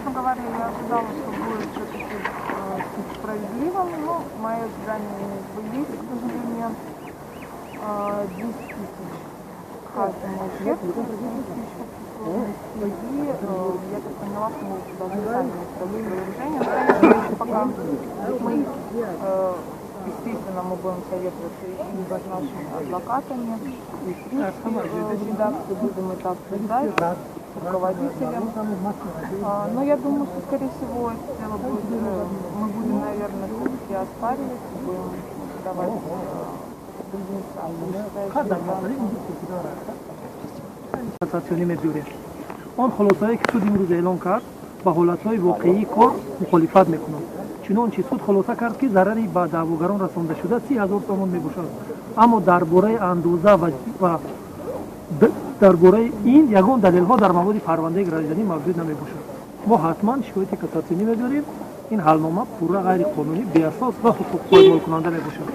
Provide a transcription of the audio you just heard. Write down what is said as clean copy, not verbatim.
Честно говоря, я ожидала, что будет все-таки суд справедливым, но мои ожидания не сбылись, к сожалению. 10 тысяч каждому ущерб, 10 тысяч в общей сложности. И я так поняла, что мы уже должны сами написать опровержение. Но, конечно, еще пока мы, естественно, мы будем советоваться и с нашими адвокатами, и в принципе в редакции будем это обсуждать с руководителем. Но я думаю, что, скорее всего, это дело будет, мы будем, наверное, все-таки оспаривать, будем давать другие инстанции. Я считаю, что это Кассатсионӣ мебиёрем. Он хулосае, ки суд имрӯз эълон кард, ба ҳолатҳои воқеии кор мухолифат мекунад. Чунончи, суд хулоса кард, ки зарари ба даъвогарон расондашуда 30 000 сомон мебошад, аммо дар бораи андоза ва дар бораи ин ягон далелҳо дар маводи парвандаи гражданӣ мавҷуд намебошад. Мо ҳатман шикояти кассатсионӣ мебиёрем. Ин ҳалнома пурра ғайриқонунӣ, беасос ва ҳуқуқпоймолкунанда мебошад.